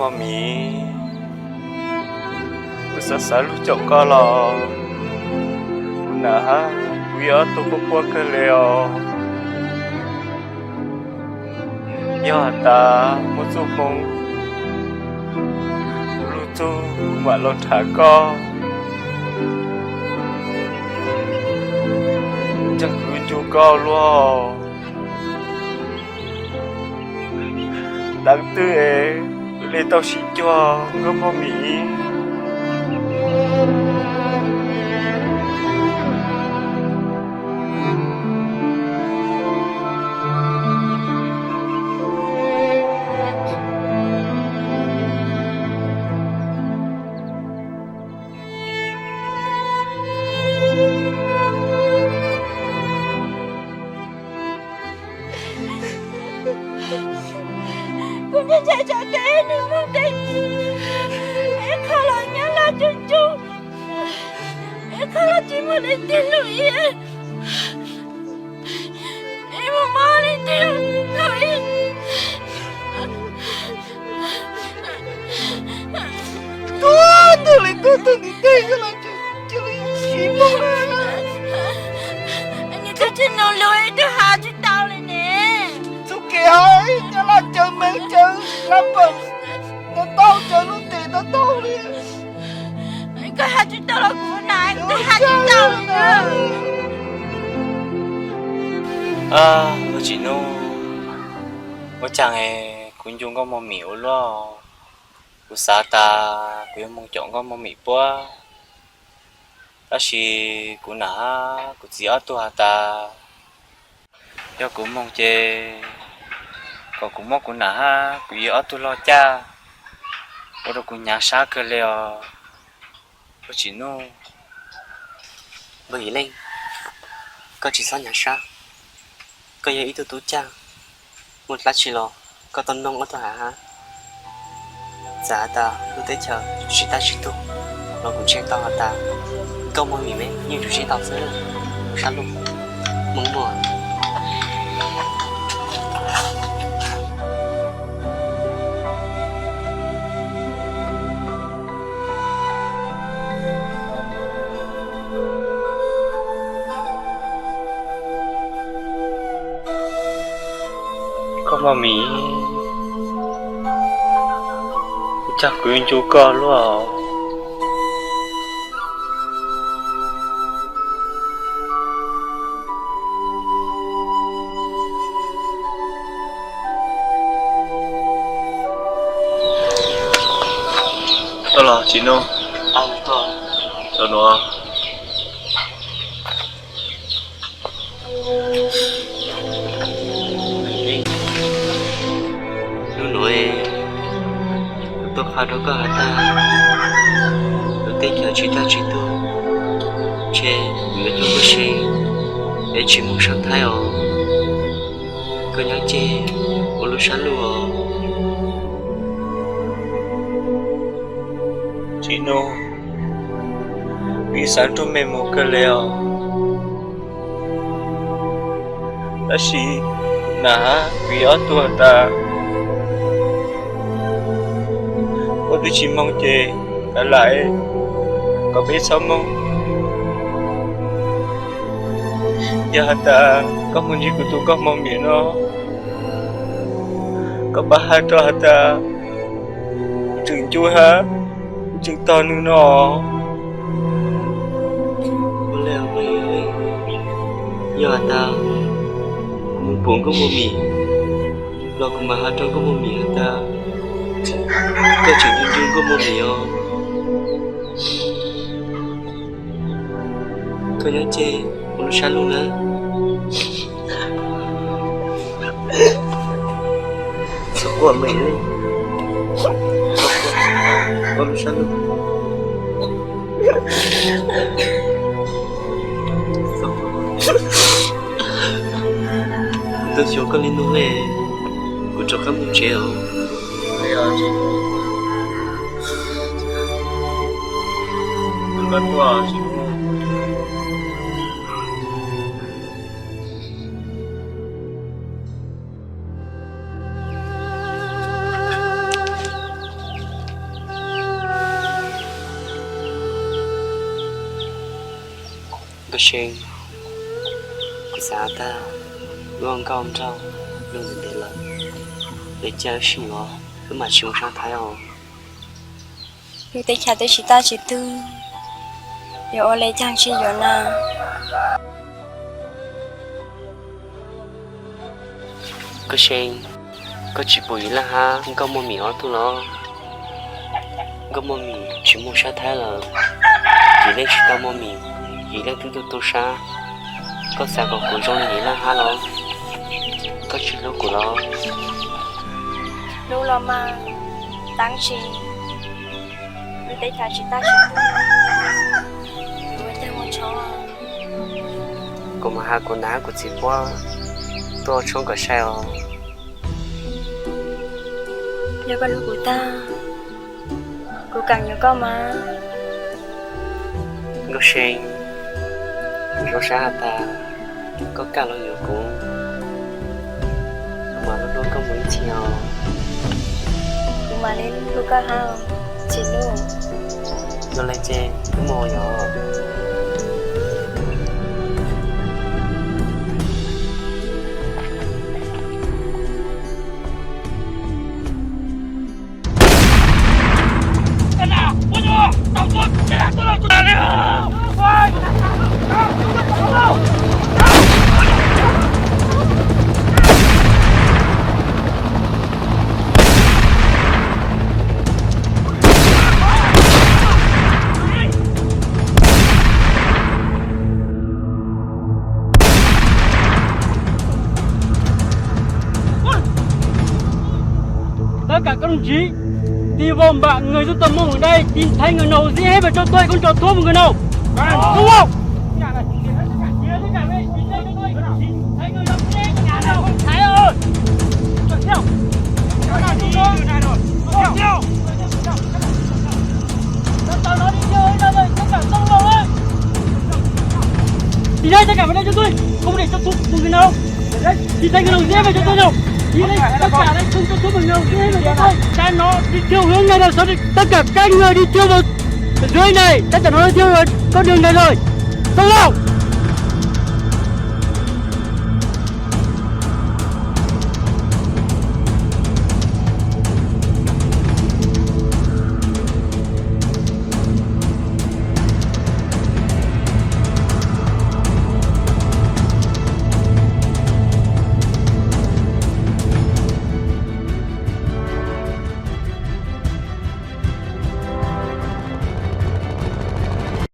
Mos Mis, kuv xav xav lug caum koj los kuv nam hab kuv yuav ob tug quaj quaj kawg le os. Yog has tas muaj txuj hmoo, kuv lug txug mam los nrhav koj, ntseeg kuv yuav ncu koj luaj. Dlaab twg es kuv le tau sib cuag Nkauj Mos Mis? Kuv ntshai ntshai tsam tes nws moog tes, ib qho los nyab laj tsuj tsuj, ib qho los tsis muaj leej twg hlub ib, ib muaj mob leej twg hlub ib. Tuag tug li tuag tug ntiv teg xwb los cia li sib moog. Nws twb tsis nug lug, twb has tsis tau li ne. Txuj kev hais nyab laj cawv meej cawv lab npawm tau tau, cawv lub ntes tau tau li. Koj has tsis tau los kuv na, koj has tsis tau li na. Ua Tsim Nuj, ua caag es kuv ncu Nkauj Mos Mis ua luaj? Kuv xav tas kuv yuav moog caum Nkauj Mos Mis puab, tab sis kuv nam hab kuv txiv ob tug has tas yog kuv moog ces kom kuv muab kuv nam hab kuv txiv ob tug lug caj, ua rua kuv nyav sab kawg le os. Ua Tsim Nuj. Npawg Yim Leej, koj tsis txhob nyav sab. Koj yog ib tug tub cag, muaj dlaab tsi los koj tau noog ob tug hab hab. Txawm has tas lub teb chaws tsis tab tsis tug los kuv ntseeg tau has tas Nkauj Mos Mis me yeej tsum sib tau xwb. Sab lug, moog muag. Nkauj Mos Mis, ua caag kuv yuav ncu koj luaj? Tau los Tsim Nuj. Hnub nuav kuv tuaj qha rua koj has tas lub teb chaws tsis tag tsis tug, ntshe kuv yuav tuaj tuaj se es tsis moog saab Thaib os. Koj nyob ces ua lub sab lug os. Tsim Nuj, kuv xaav nrug mej moog kawg le os. Tab sis kuv nam hab kuv txiv ob tug has tas koj twb tsis moog ces lam lam kom peb txhob moog. Yog has tas koj moog ntsib kuv tug Nkauj Mos Mis no, koj pab has rua has tas kuv tseem ncu hab kuv tseem tog nws no. Yog has tas kuv moog pum Nkauj Mos Mis los kuv mam has rua Nkauj Mos Mis has tas koj tseem ncu ncu Nkauj Mos Mis os. Koj nyob ces ua lub sab lug na. Txhob quaj me, ua lub sab lug. Kuv tau xyuas koj li nuav le, kuv rov qab moog tsev os. Koj Seeb, kuv xav tag, lub nkauj nraug luag ntev ntev lawm, es cas wb sib yuav wb mam tsis mus sab Thaib os. Lub teb chaws twb tsis tab tsis twg, yuav ua li cas tsis yuav na. Koj Seeb, koj tsis pom Yim Leej hab Nkauj Muaj Mim ob tug los? Nkauj Muaj Mim tsis mus sab Thaib lawm, Yim Leej tsis tau muaj mis, Yim Leej twb tu tu sab. Koj xav kom kuv zoo li Yim Leej hab los? Koj tsis hlub kuv los? Hlub los mas, tab sis lub teb chaws tsis tab tsis twg, yuav ua cas mus tshoob? Kuv mam has kuv niam hab kuv txiv puab tuaj tshoob kom sai os. Yog koj hlub kuv tag, kuv kam yuav koj mas. Nkauj Seeb, kuv zoo sab has tas koj kam los yuav kuv, kuv mam li hlub koj mus ib txhis os. Kuv mam li hlub koj hab, txiv hlub. Yog li ces wb mus yom. Tất cả các đồng chí, đi vào mạng người dân tộc Mông ở đây, tìm thấy người nào dễ hết và cho tôi con trò thuốc một người nào. Đúng không? Đi đây, tất cả vào đây cho tôi. Không để cho tôi một người nào. Đi đây, người nào dễ về cho tôi đâu. Đi đây, tất cả đây, không cho tôi một người nào dễ về cho tôi. Cho nó đi theo hướng này là sao đi. Tất cả các người đi theo vào dưới này, tất cả nó đi theo con đường này rồi. Tôi đâu?